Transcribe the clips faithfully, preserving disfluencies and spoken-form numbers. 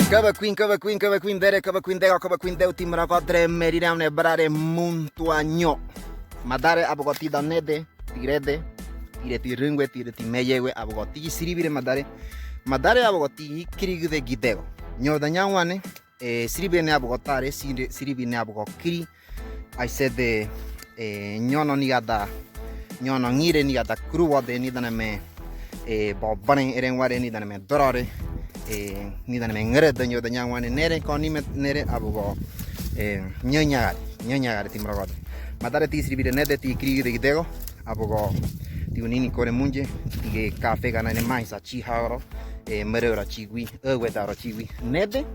Kaba kwin, kaba kwin, kaba kwin dere, kaba kwin dego, kaba kwin deu, ti morogodre, merire, aune barare, muntua nyo. Madare abugo tidan nede, tirede, tire tiringue, tire timeyegue, abugo ti siribire madare. Madare abugo ti kirigüde gidego. Nyoda nyanwane, e, siribire ne abugo tare, siri-, siribire ne abugo kiri, aisede, e, nyono nigada, nyono ngire nigada kuruwode, nidaneme, e, bobaré erenware, nidaneme dorore, e, nidaneme ngerede, nyoda nyanwane nere, konime nere, abugo, e, nyanyagare, nyanyagare ti morogodre. Madare ti siribire nede, ti kirigüde gidego, abugo, ti unini kore munje, tige kafe gana ne maisa chihagoro, e, merora chigui, ewe daro chigui. Nede,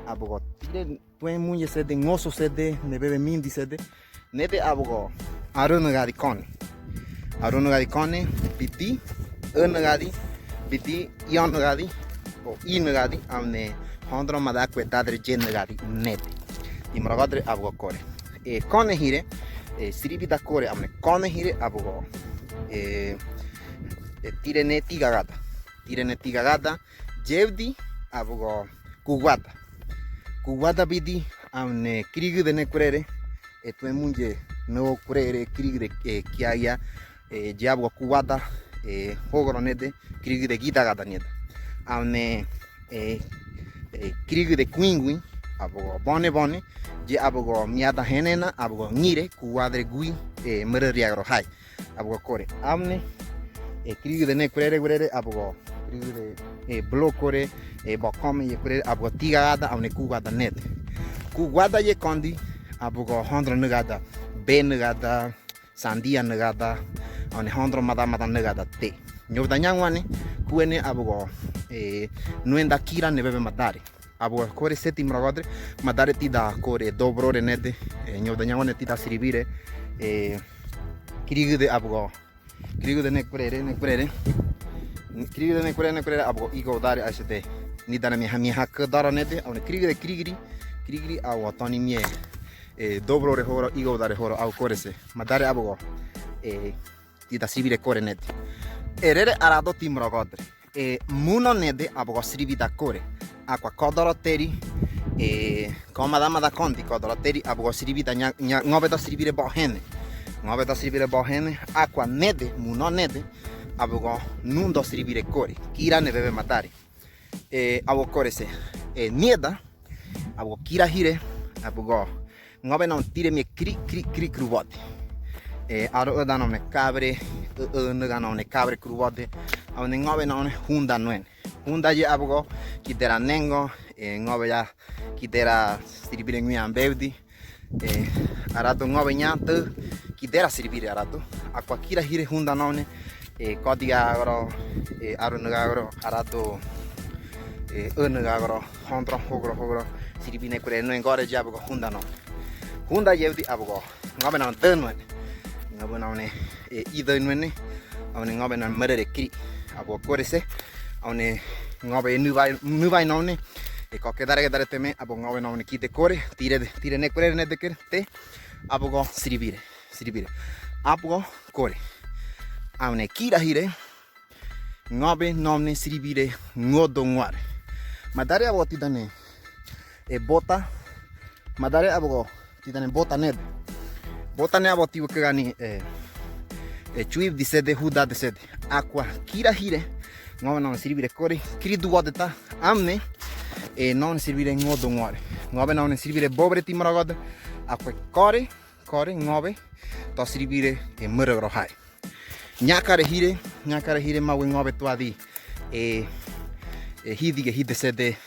abugo, tire tue munye sede, ngoso sede, nebebe mindi sede, nede abugo, arunugadi kone. Arunugadi kone, biti, unugadi, biti, ionugadi, o inugadi, aune, hondro mada kue dadre yenugadi, nede. Ti morogodre abugo kore. E, kone hire, e, siribida kore, aune, kone hire, abugo, e, e, tire ne tigagada. Tire ne tigagada, yebdi, abugo, kugwada. Kugwada bidi, aune, kirigüde ne kurere, e, tue munje, no kurere, kirigüde, e, kiaia, e, ye abugo kugwada, e, hogoro nede, kirigüde gidagada nede. Aune, e, e, kirigüde kuingui, abugo bone bone, ye abugo miada henena, abugo ngire, kugwadre gui, e, mereriagoro hai. Abugo kore. Aune, e, kirigüde ne kurere, kurere, abugo, kirigüde, e, blo kore, e, bokome ye kurere, abugo tigagada, aune kugwada nede. Kugwada ye kondi, abugo hondro nugada, be nugada, sandia nugada, aune hondro mada mada nugada te. Nyoda nyanwane, kuene abugo, e, nuenda kira nebebe madare. Abugo kore se ti morogodre, madare tida kore dobrore nede, e, nyoda nyanwane tida siribire, e, kirigüde abugo, kirigüde ne kurere, ne kurere. Kirigüde ne kurere, ne kurere, abugo igodare aisede. Nidaneme ha, mi ha kudaro nede, aune kirigüde kirigiri, kirigiri abugo toni mie, e, dobrore horo, igodare horo, abugo kore se. Madare abugo, e, tida siribire kore nede. Erere arado ti morogodre. E, muno nede abugo siribida kore. Akua kodoro teri, e, komada mada kondi kodoro teri abugo siribida nya, nya, ngobeda siribire bohene. Ngobeda siribire bohene, akua nede, muno nede, abugo nundo siribire kore. Kira nebebe madare. E, abugo kore se. E, nieda, abugo kira hire, abugo ngobe na un tire mie kiri, kiri, kiri, kiri wode. E, aro eda na une kabre, e, e, nega na une kabre kiri wode. Aune ngobe na une hunda nuen. Hunda ye abugo, kidera nengo, e, ngobe ya, kidera siribire ngui ambebdi. E, arado ngobe nyatu, kidera siribire arado. Akua kira hire hunda na une, e, kodiga agro, e, aro nega agro, arado, e, e nega agro, hondro, hogro, hogro, siribine kure, no engore ya abugo hunda na une. Hunda yebdi abugo, ngobe na un de nuen. Ngobe na une, e, i de nuen, aune ngobe na merere kiri. Abugo kore se, aune ngobe nubai, nubai na une, e, koke dare ke dare teme, abugo ngobe na une kide kore, tire, tire ne kure ne de kere, te, abugo siribire. Siribire. Abugo kore. Aune kira hire. Ngobe na une siribire ngodo nguare. Madare abugo tidane. E bota. Madare abugo tidane bota nede. Bota ne abugo tibu kegani, e, e, chuib disede, huda disede. Akua kira hire. Ngobe na une siribire kore. Kiri duwa deta. Aune. E, na une siribire ngodo nguare. Ngobe na une siribire bobre ti maragoda. Akua kore. Kore, ngobe, to siribire, e, murugro hai. Nyakare hire, nyakare hire mawe ngobe tuadi, e, e, hidi ge hide sede,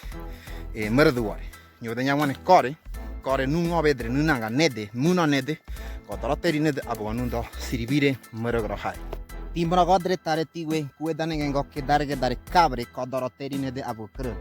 e, murugro ware. Nyoda nyawane kore, kore nu ngobe dre, nu nanga nede, muna nede, kodoro teri nede, abugo nundo siribire, murugro hai. Ti murago dre tare tiwe, kue dane gengo ke dare ge dare kabre, kodoro teri nede, abugo kere.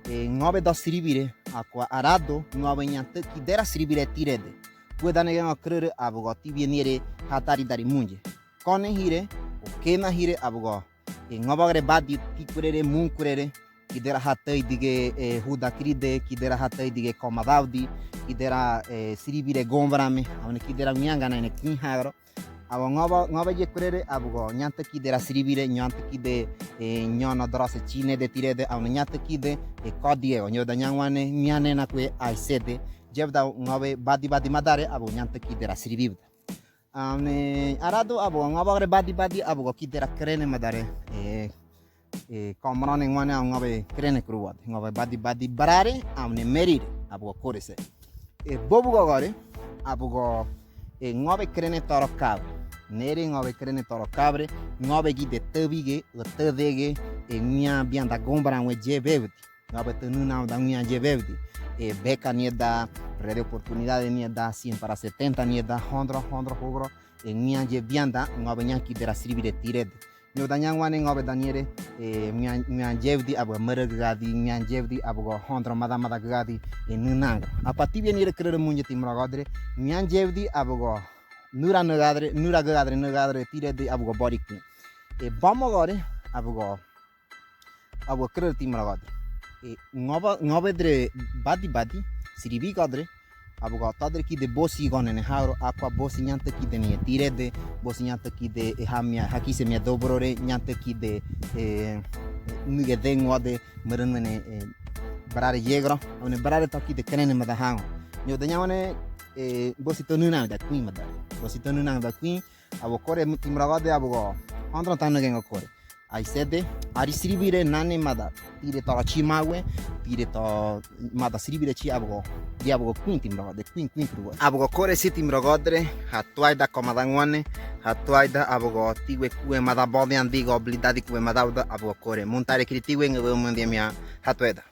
E, ngobe do siribire, akua arado, ngobe nyantu, kidera siribire tirede. Kue dane gengo kerere abugo ti bie nire hatari dari munje. Kone hire, o kena hire abugo. E, ngobagre badi ti kurere, mun kurere. Kidera hatei dige, e, huda kiride, kidera hatei dige komadaudi, kidera, e, siribire gombarame, aune kidera mianga na ine kin hagro. Awa ngóba, ngóba ye kurere, abugo ñañtükide rasiribire, ñañtükide, e, ñana dorase chinede tirede, awene ñañtükide, e, kodiego, ñoda ñañwane, mianena kue aisede, yebda ngóba badi badi madare, abugo ñañtükide rasiribibda. Awene, aradu, abugo ngóba gore badi badi, abugo kide ra kerene madare, e, e, komorone ñane awa ngóba kerene kuruwade. Ngóba badi badi barare, awene merire, abugo korese. E, bobugo gore, abugo, e, ngóba kerene toro kabre. Nere ngóba kerene toro kabre, ngóba gide tebige, o tedege, e, ña bianda gombara we ye bebedi. Ngóba tenuna da ña ye bebedi. E, beka nieda, rede oportunidade nieda, cien para setenta nieda, hondro, hondro, hogro, e, ña ye bianda, ngóba ña kide rasiribire tirede. Ñoda ñañwane ngóba daniere, e, mian, mian yebdi abugo mara gadi, mian yebdi abugo hondro mada mada gadi, e, nunanga. Apa tibia nire kerere muñe timrogodre, mian yebdi abugo nura nagadre, nura gadre, nagadre, tirede abugo boriki. E, bamogore, abugo, abugo kerere timrogodre. E, ngóba, ngóba dre badi badi, siribigodre, abugo tadre kide bosi gonene hauro, akua bosi ñañtükide ni tirede, bosi ñañtükide, e, hamia, hakise mia dobrore, ñañtükide, e, nuge denguade, merenwene, e, barare yegro, awene barare takide kerene mada hango. Ñoda ñañwane, e, bosi tonuna da kuin mada. Bosi tonuna da kuin, abugo kore timrogode, abugo, hondro tanu gengo kore. Aisede, ari siribire nane mada. Tire toro chimawe, tire to mada siribire chi abugo. Di abugo kuin timrogo, de kuin kuin krugo. Abugo kore si timrogodre, hatuaida ko mada ngwane, hatuaida abugo tiwe kue mada bode andigo, oblidadi kue mada uda abugo kore. Muntare kiri tiwe nge we mundi mia, hatuaida.